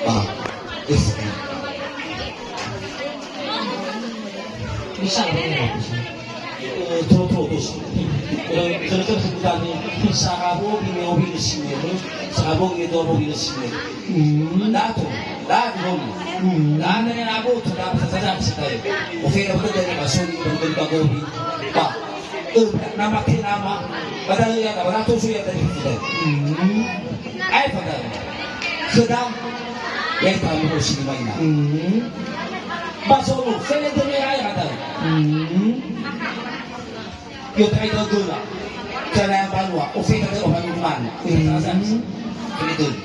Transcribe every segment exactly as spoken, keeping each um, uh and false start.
Ah, yes. Bisa, bisa. Eh, terus, terus, terus. Eh, kira-kira sebutan ni, sarabo bini obi di sini, sarabo bini obi di sini. Hmm. Datu, datu, hmm. Datu, datu, datu, datu, datu. Oke, datu, datu, datu, datu, datu, datu. Ba, eh, nama te nama, padahal ya, ba, datu, ya, tadi kita. Hmm. Ae fada. Khöda. Ya'ita lu'u si lima ina. Hmm. Ba zono, fele dödö ya'e hada. Hmm. Yo tai dödöla. Kana banua, o fele dödö o banua man. Hmm. Fele dödö.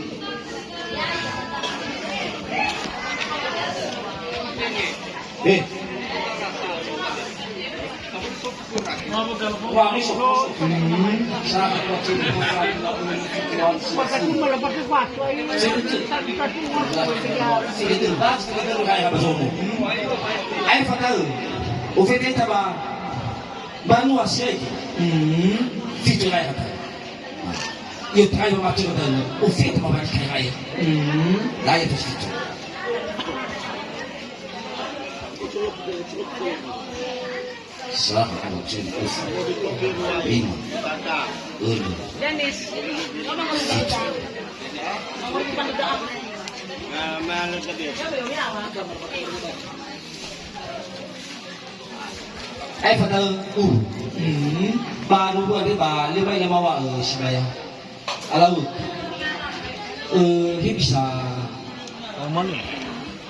Eh. Ae fataö, ofeteta ba banua siaigi. Fitu rai hata. Io tai ba mati ba dalu, ofeta ba mati kai rai. Lae to fitu. Sa'a, dua, tiga, empat, lima, enam, tujuh. Ae fada uru. Hmm. Ba nubu andre ba lima ina mawa, eh, sibaya. Alau. Eh, he bisa. Aman.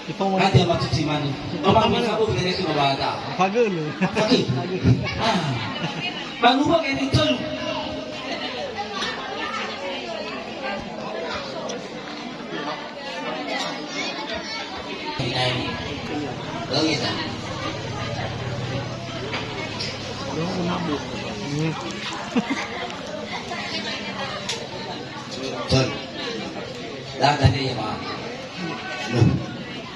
Kita mau. Ada matu timani. Apa bisa aku dari itu ba da. Pagel. Pagel. Ah. Ba nubu andre telu. Betul. Dan tadi ya, Pak. Loh.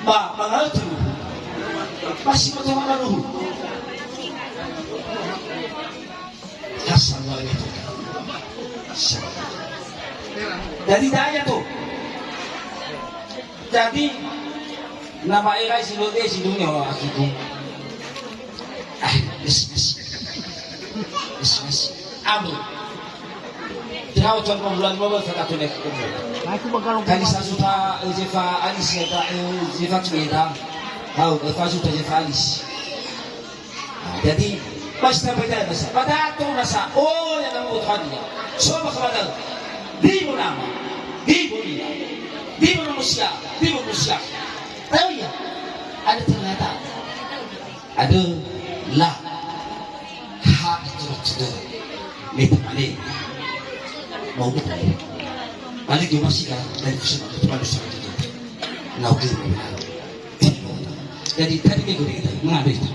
Pak, mangatu. Masih betul apa lu? Hasan wali. Jadi daya tuh. Jadi nama erai si lode si dunia orang aku. Ah, yes, yes. Yes, yes. Abu. Tahu tuan pembulan dua belas kata tuh. Aku bakal. Kali sasuta, eh, Jefa Alis ya, tak, eh, Jefa Cuyeda. Tahu, eh, sasuta Jefa Alis. Nah, jadi, pas sampai da'ö nasa, ba da'ö nasa, oh, ya, kamu Tuhan, ya. So, maka ba da'ö, di mu nama, di mu ina, di mu manusia, di mu manusia. Tahu, ya? Ada ternyata. Ada lah. Ha, itu maksudnya. Mete mane. Mau buka. Balik di masih kan, dari kusuma, itu bagus sama itu. Nau ke. Jadi tadi minggu ini kita mengambil itu.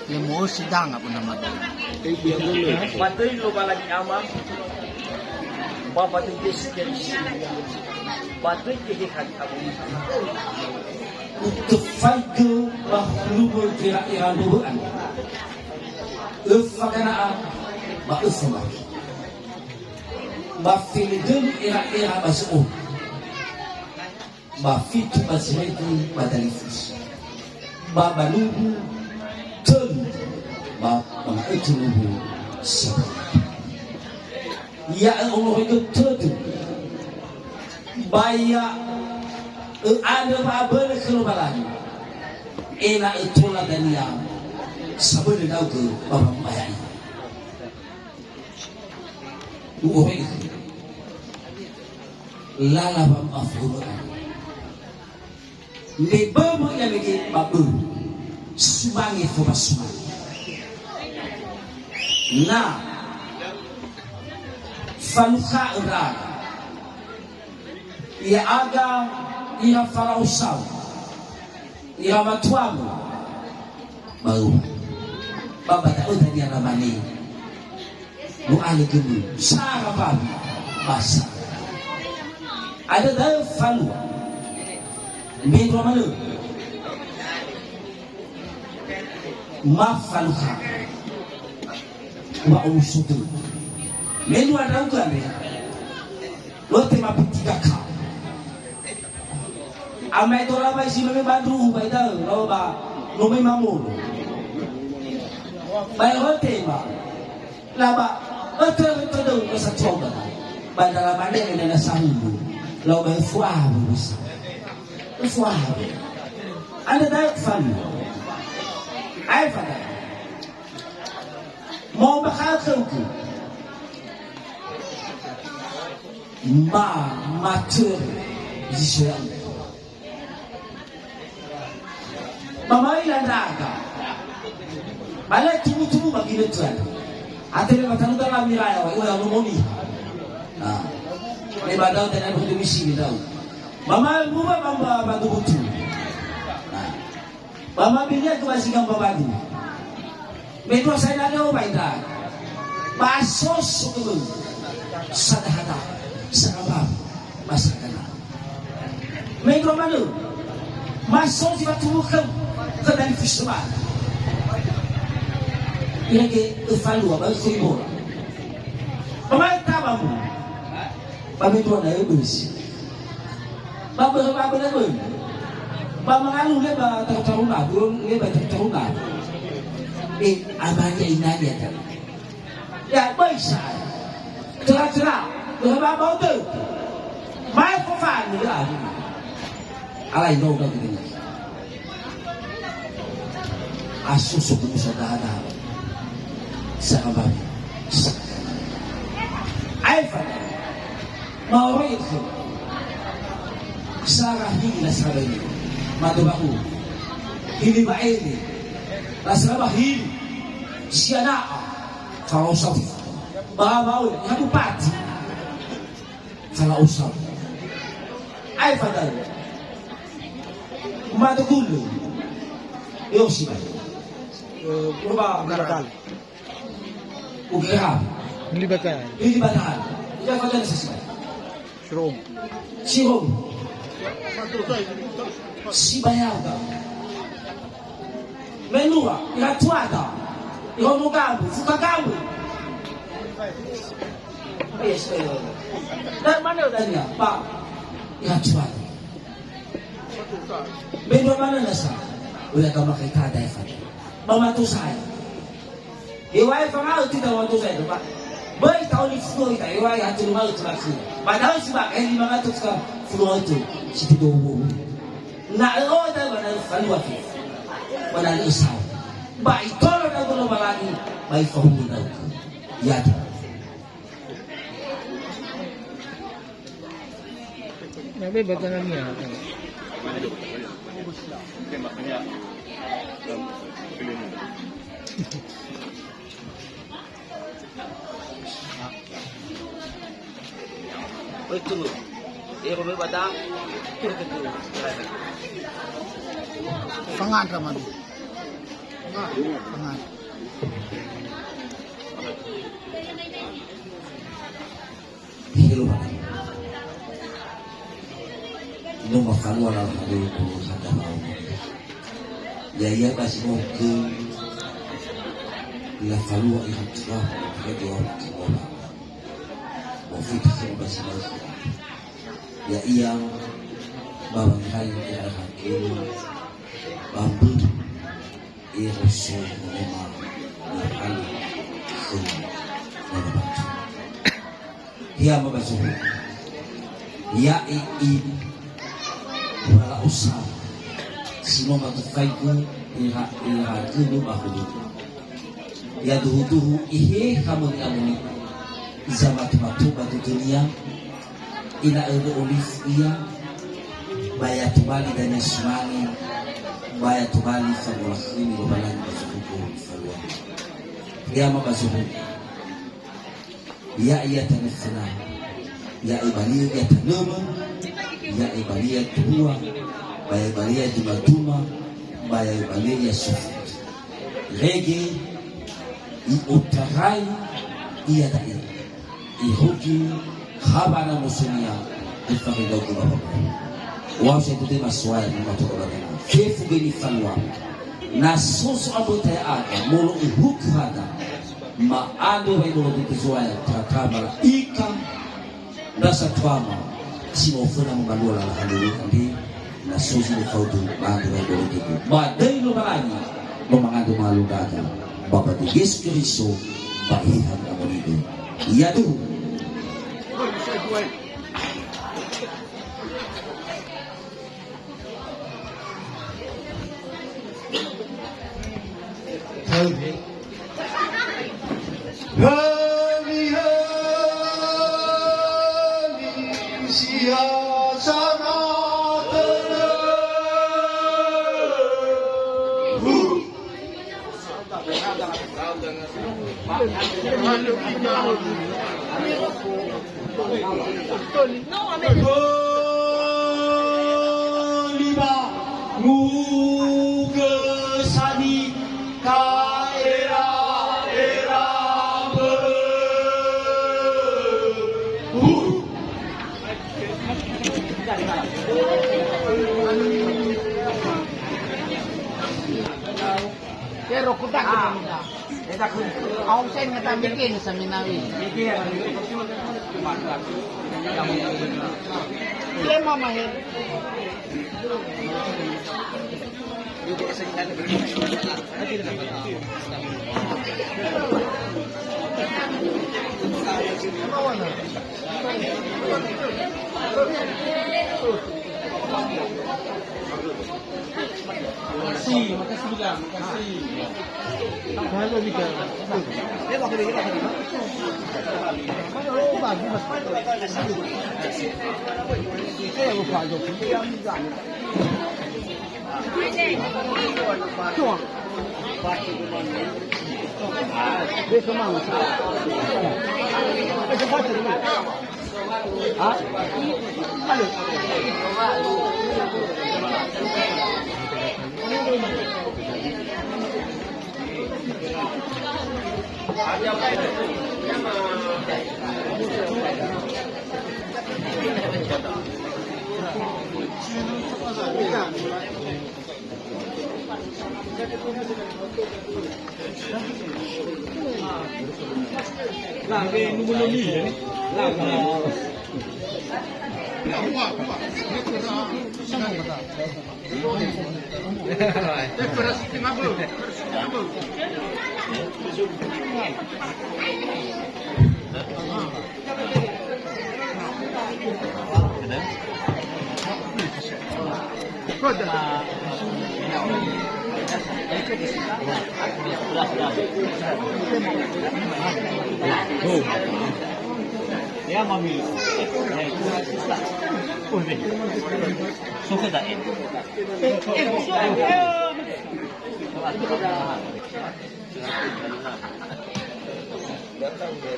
Ya, mau sidang apa nama dia? Ba döi Lowalangi Ama, ba, ba döi Yesu Keriso, ba döi Geheha Ni'amoni'ö. Utöfaigö ba hulumö gera'era nowö andrö. Öfa gana'a ba öfa maki. Ba felendöli era'era ba zo'omi. Ba fitu ba zirege ba dalifus. Ba banubu tölu ba wanga'ötu nubu sabua. Ya'ö olohoigö tödö. Ba ya'ö andrö wa'abölö khö Lowalangi. Ena'ö tola dania sabölö ndra'ugö ba wambaya'ö. U'ohe lala wamafuru. Me bömö ia mege ba böu. Sumange fomasumange. Na falukha'ö ndra'aga. Ya'aga ira falao sau. Ira matuamu. Bau. Ba ba da'ö dania lamane. Nu'alö gölö, sara bawi, basa. Ada da'ö falua. Mendrua manö. Ma falukha. Wa umusutu. Mendrua ndra'ugö andre. Lote ma pitiga ka. Amaedola bai si meme ba ndruhu bai da'ö, lao ba no mai mamolo. Ba ero tema. Laba, ötö, ötö da'ö, ösa coba. Ba ndra lamane nena sahulu. Lao ba efuahu bisa. Efuahu. Anda da'ö fani. Ae fada. Mau bakal khögu. Ma, matur, zi soyang. Ba ma'ila ndra'aga. Ba lö tubu-tubu ba ginötö andrö. Atema ba taluta la miraya wa, ula lumoni. Ah. Me ba da'ö tena buku misi ni da'ö. Ba ma buba ba, ba, ba tubu-tubu. Ah. Ba ma bilia tu ba singa ba badu. Me dua sai na leo ba ida. Ba soso kebe. Sadahada. Sarabab. Ba sakana. Mendrua manö, maso zi watumu khöu, khö dali fusema. Irege öfalua ba ökhö ibora. Pemain tabamu. Ba mendrua na öbösi. Ba böhö ba böhö böhö. Ba mangalu le ba taru-taru na, böhö le ba taru-taru na. E, abadi ainani ada. Ya, böi sa'ae. Töra-töra, lö ba bau dödö. Mae fofanö, ya, ahu. Alai no udah gini. Asu suku musa dada. Sa'ae ba. Ae fada. Maoroi khö. Sara hili la sara ini. Madu ba'u. Hili ba'ele. La sara ba hili. Siana'a. Fa'osa. Ba ba'u. Ya bupati. Fa'osa. Ae fadal. Madu gulu. Yo sibai. Eh, coba. Ugeha. Hili batahan. Hili batahan. Ugeha fadal sesi. Sirom. Sirom. Sibayau. Menua, ira tuada. Ihono gambu, fuka gambu. Yes, eh. Dan mana tanya, Pak? Ira tuada. Menua mana nasa? Udah kamu kita ada ya, Pak. Mama tu saya. Heŵa'ae fanga'ötö ita wa'ato sa'ae, ba böi ta'oni fulu ita, heŵa'ae hatulu ma'ötö bakhi. Ba da'ö si ba, eh, lima ratus ka fulu ma'ötö, si tudo wowu. Na ö'ö da'ö ba na falua fi. Ba na lö sao. Ba itolo da'ö Lowalangi, ba ifahunö da'ö. Ya'ia. Nabe batanga mia. Oi, tunggu. Eh, kami batang. Tunggu, tunggu. Fangandra madu. Fangandra. Hello, Pak. No mafalua lala hade puluh hada mau. Ya'ia ba zi no khö ila falua ira tua, ira dua, ira dua. Mo fita khö ba zi no khö. Ya'ia ba wangai ira hade ba mbö. Ero so lema lefali khöu lewat. Hiama ba zohu. Ya'e i wala'o sa si no matufaigu ira, ira gulu ba hulu. Ya duhu-duhu ihe hamöni amöni. Iza matu-matu ba dunia. Ena'ö lö olifu ia, ba ya tobali dania sumange, ba ya tobali fagolakhömi Lowalangi ba zohugu falua. Ya'ia ba zohu. Ya'ia tanö fena. Ya'e balia ia tanömö, ya'e balia tuha, ba ya'e balia duma-duma, ba ya'e balia ia sofu. Rege i'otarai Iada'e irugi ha wana musunia ifaridaugu ba hoku. Wau se dede masoae ni mato ola dana. Fefu geni fanua. Na soso abota ya'aga molo ihuku hada. Ma'andro wa imolo dede zoaya tata malaika. Ndra satuama si no oföna momalua lala halöŵö andre, na so zi no faudu ba andrö ba ibolo dödö. Ba döi Lowalangi no mangandrö mahalö ndra'aga, ba ba döi Yesu Keriso, ba Eheha Ni'amoni'ö. Yaduhu. Höli, höli, si ha sara tödö. Lima, ngugö sani, ka era, era, bö'ö. Pero kutak kita minta. Au saya ngata bikin seminawi. Dia mama her. Makasih, makasih juga, makasih. Halo, Mika. Oh, bagus, Mas. Saya lupa, Jok. Tuh. Besok mau. Ha? Halo.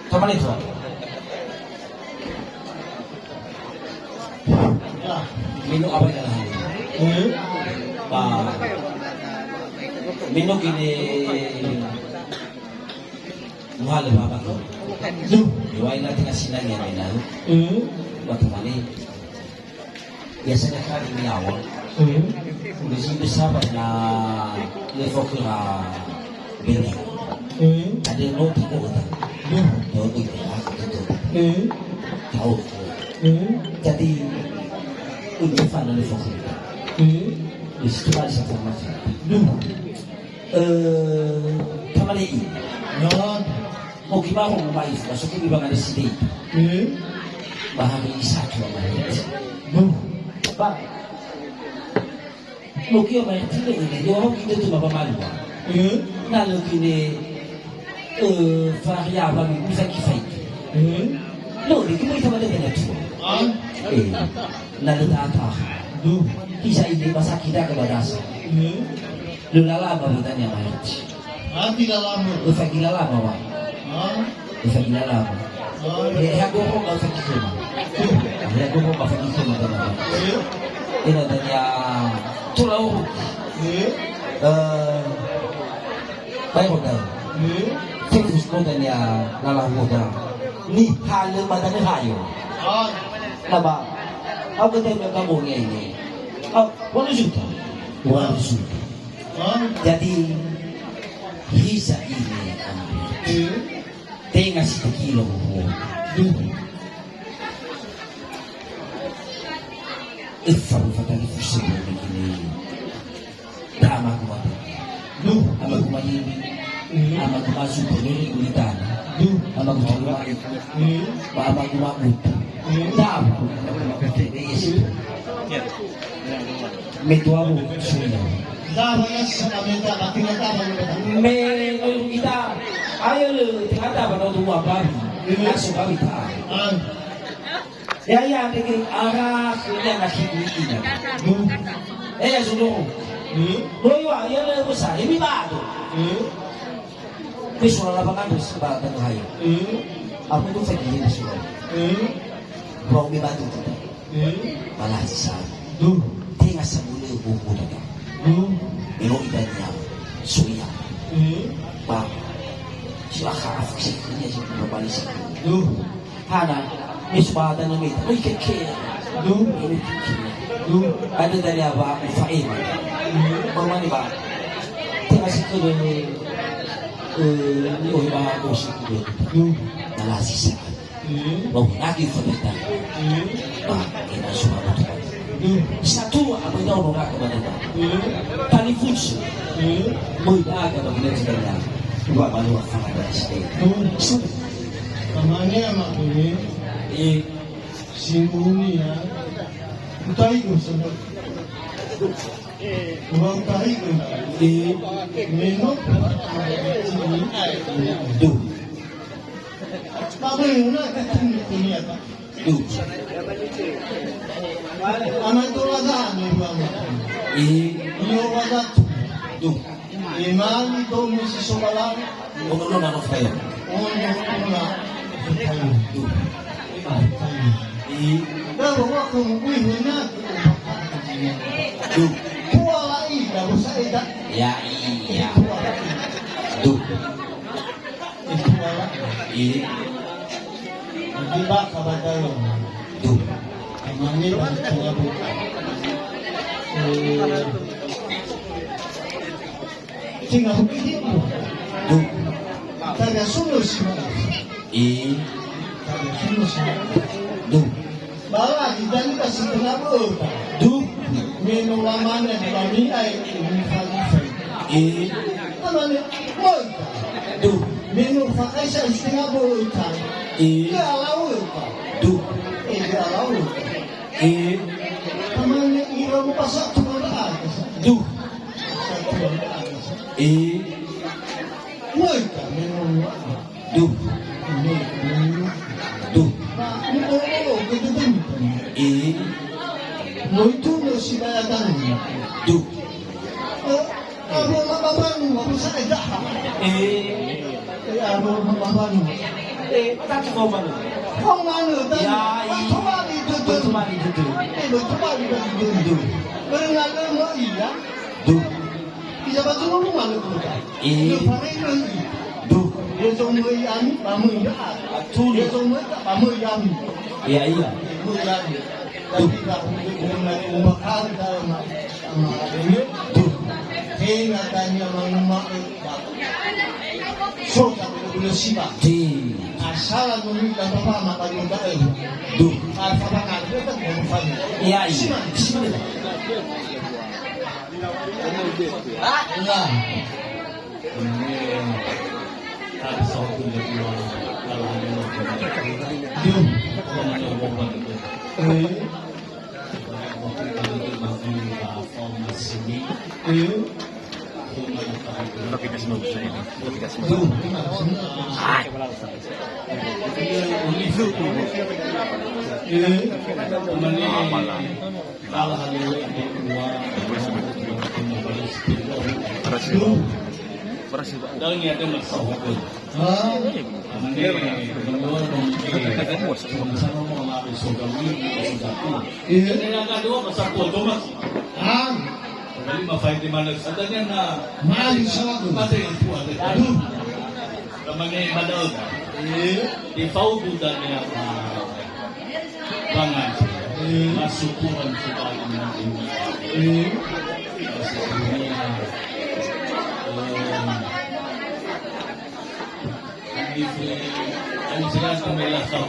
Tamane tuan. Minu apa yang lain? Hmm? Ba. Minu gini. Muhale baba ko. Duh. Iwai nanti nasi nanya menau. Hmm? Ba tamane. Biasanya kali ini awal. Hmm. Udah sih besar na level kira bini. Hmm. Ada no tiko kita. Duh. Tahu tu ya, gitu. Hmm. Tahu. Hmm. Jadi, untuk fana level kira. Hmm. Di situ ada satu macam. Duh. Eh, tamane i. Ya. Mo ki baho mo bai, ba so ki bi banga de sidei. Eh. Ba hari isatu wa mai. Duh. Ba. Mo ki wa mai tile ini, yo ho ki de tu ba ba malu. Eh. Na lo ki ne, eh, fahri apa mi, bisa ki fai. Eh. Lo, de ki mo ita ba de tu. Ah. Eh. Na lö tata. Duh. Isa ini masa kita ke badasa. Hmm. Lö lalama betanya maiti. Hati lalama. Ufa gila lama, Pak. Hah? Ufa gila lama. Oh. Ya, ya, gua kok nggak usah gitu, Pak. Duh. Ya, gua kok nggak usah gitu, Pak. Iya. Ini tanya tulau. Iya. Eh, baik, Pak. Iya. Fefu sekota nia lala hoda. Nihalö ba danö hayo. Laba. Au kata ina kamu nge ini. Au, walu juta. Walu juta. Jadi, hiza ini ambil. Tenga satu kilo. Duh. Efa, efa tali fusi ini. Da amagu mate. Duh. Amagu mayimbi. Amagu masu penuri gulitana. Duh. Amagu tali mali. Ba amagu magut. Da. Yes. Metua bu suya. Da, ba, yes, sama meta, tapi nggak tahu, nggak tahu. Me, kalau kita, ayo le, tengah apa, kalau dua babi. Langsung babi tak. Ya, ya, dege ara suria na sibui ina. Eh, ya, sudo. Boy wa, ya le, bosa, ini bado. Ini suara lapangan terus, ba, tengah hai. Apa tu saya gini suara? Bro, mi batu tu. Malah sa. Duh. Tenga samule buku daga. Duh. Elo idania. Suria. Ba. Silaha afisi kerja si berbalik. Duh. Hana, misbahada na mita. Oi, keke. Duh. Oi, keke. Duh. Ada dari apa? Ufaim. Mamani ba. Tenga sikere, eh, ni oi ba, oh, sikere. Duh. Malah sisa. Ba unagi fadita. Ba, ina suara. Duh. Satu, apa ina ono raka ba data. Tali fusu. Moi daga ba gina cerita. Dua balu akan ada di sini. Duh. Sudah. Namanya Mak Bumi. Eh. Singuni ya. Utai ko sana. Utai ko. Eh. Meno. Duh. Ba böi na ka tunu kunia ta. Duh. Ana tola da ni ba ma. Eh. Io ba da tu. Duh. Imani domo si sobalang. Ono na no faya. Ono na. Duh. Eh. Da ba wa ko mu bui huna. Duh. Kuala i da bosa eda. Ya, iya. Duh. Iya. Di baka ba dalam. Duh. Amani ba dalam. Eh, tenga huki hiku. Duh. Tada sunu si mana. Iya. Tada sunu si mana. Duh. Bala idani ba sitenga bö'öta. Duh. Me no lamane di bami'ae, eh, mifalifai. Eh. Amane, möita. Duh. Me no fakaisa sitenga bö'öta. Eh. Dia alawöta. Duh. Eh, dia alawöta. Eh. Amane, ira mo pasatu mada atas. Duh. Pasatu mada atas. Eh. Möita, me no Duh. Duh. Eh. Duh. Eh. Eh, tatu kau mana? Ya, i. Betul mali, betul. Betul mali, betul. Duh. Duh. Iya, betul mali, betul. Eh. Duh. Ia so möi ami, ba möi ndra'aga. Atuli. Ia so möi ta, ba möi ami. Iya, iya. Möi ami. Duh. Tapi ba hubungan umbakar dalam, dalam ini. Duh. Tenga tania manuma, eh, ba. So, tak boleh siba. Di. Asal nuri dapat apa, maka dia tak, eh. Duh. Asal makan, dia tak boleh faham. Iya, iya. Siba. Siba. Nah. Iya. Mali sawagu. Aduh. Lamane ba da'ö. Eh. Tefaudu dania ba, ba ngaji. Eh. Masukuran fudali na ini. Eh. Masukuran. Eh. Ani fi, ani fi, ani fi, ani fi,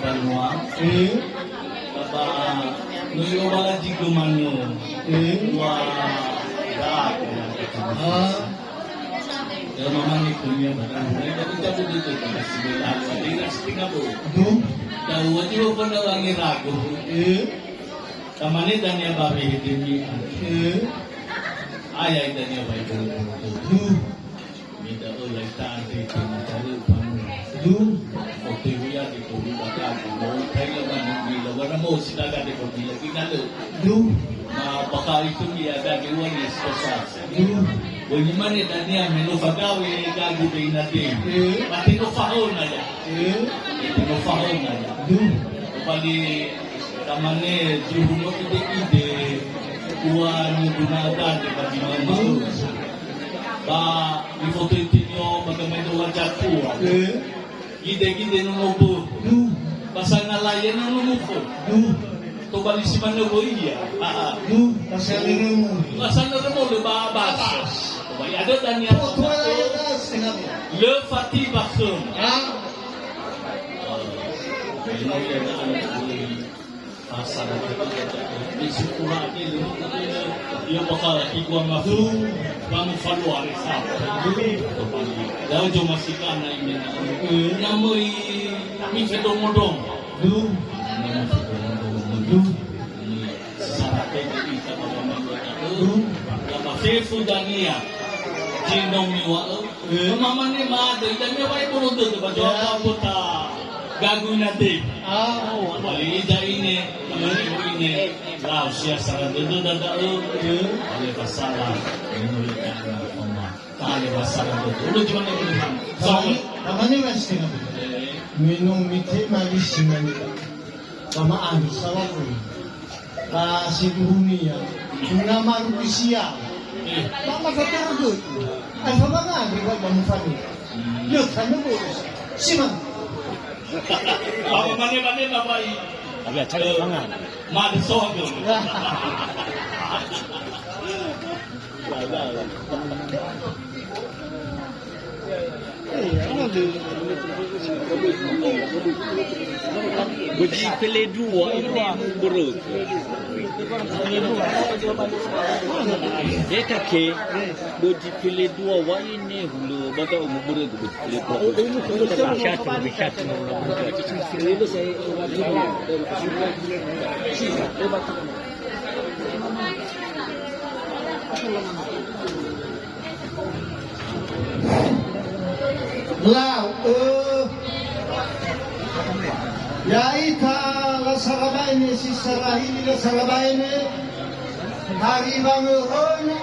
Eh. Baba, no yo bala jigo mano. Eh. Wa, da, Ah. Ya, mama ni kunia barang. Mereka tu cabut itu, pada sembilan, ada yang setengah bu. Duh. Tahu aja apa nak wangi ragu. Eh. Tamane dania babe hidimi. Eh. Ayah dania baik. Duh. Mida ulai tante tante talu panu. Duh. Ote wia di kobi baka di mau tai la manu di la wana mau sinaga di kobi lagi nalu. Duh. Ma baka itu dia ada di wani sekosas. Duh. Bagi mana dania melo fagawe gagu de inate. Eh. Mati no fahona ya. Eh. Mati no fahona ya. Duh. Kembali Tamane zuhu no ide-ide ua nudunada de bagi mama. Ba di foto itinio bagaimana wajatua. Eh. Gide-gide no nobo. Duh. Ba sangalai no nomuko. Duh. Tobali si mana boia. Ah, ah. Duh. Ba sangalai no. Ba sangalai no le ba bas. Ba ada dania. Foto ya das kenapa? Le fati bakhum. Ah. Asal, di syukur hati, ia bakal tigua mafu, kamu falu hari sa. Dau jo masika na ini. Namoi mi fedomodomo. Duh. Namoi fedomodomo. Duh. Sesama kita, kita bawa malu. Duh. Lama fefu dania. Jinong miwa. Eh. Mamane mada, ida me wai bolo dödö ba jawab apa ta gagu nate. Ah, oh. Wali ida ine, mamane ine, lau sia sara dödö dada, eh. Eh. Wali pasala, minum ikan, oma. Tale pasala dödö. Udah cuma ini. Tamane, tamane mas tengah. Eh. Minum mite malis sinani. Sama anu, sawa pun. Ba siduhunia, na marugi sia. Ba mafaterogöi. Ai famangandrö ba, ba mufani. Lö tanö bolus. Siman. Ba mane, mane, ba bai. Abi acara mangan. Mane sogo. Bözi feledua ine mubörögö. Eta ke, bözi feledua wa ine hulö ba da'ö mubörögö bözi feledua. Lau, eh, ya'ita lasarabaene si sarahili lasarabaene, hari wangöhöna,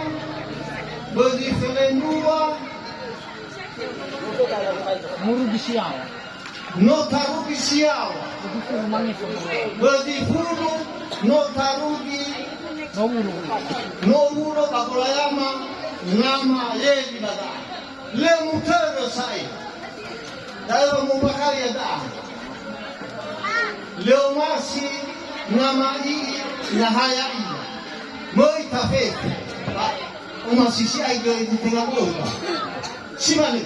bözi feledua, murugi siawa. No tarugi siawa. Bözi fulu, no tarugi. No ulo. No ulo ba golayama, nama yeli ba da'a. Lö mutörö sa'ae. Da'ö wa mubakari da'a. Lö omasi nama i'i, na ha ya'i. Möi tafefu. Ba, omasi si'ai göi di tenga böi ba. Si mane.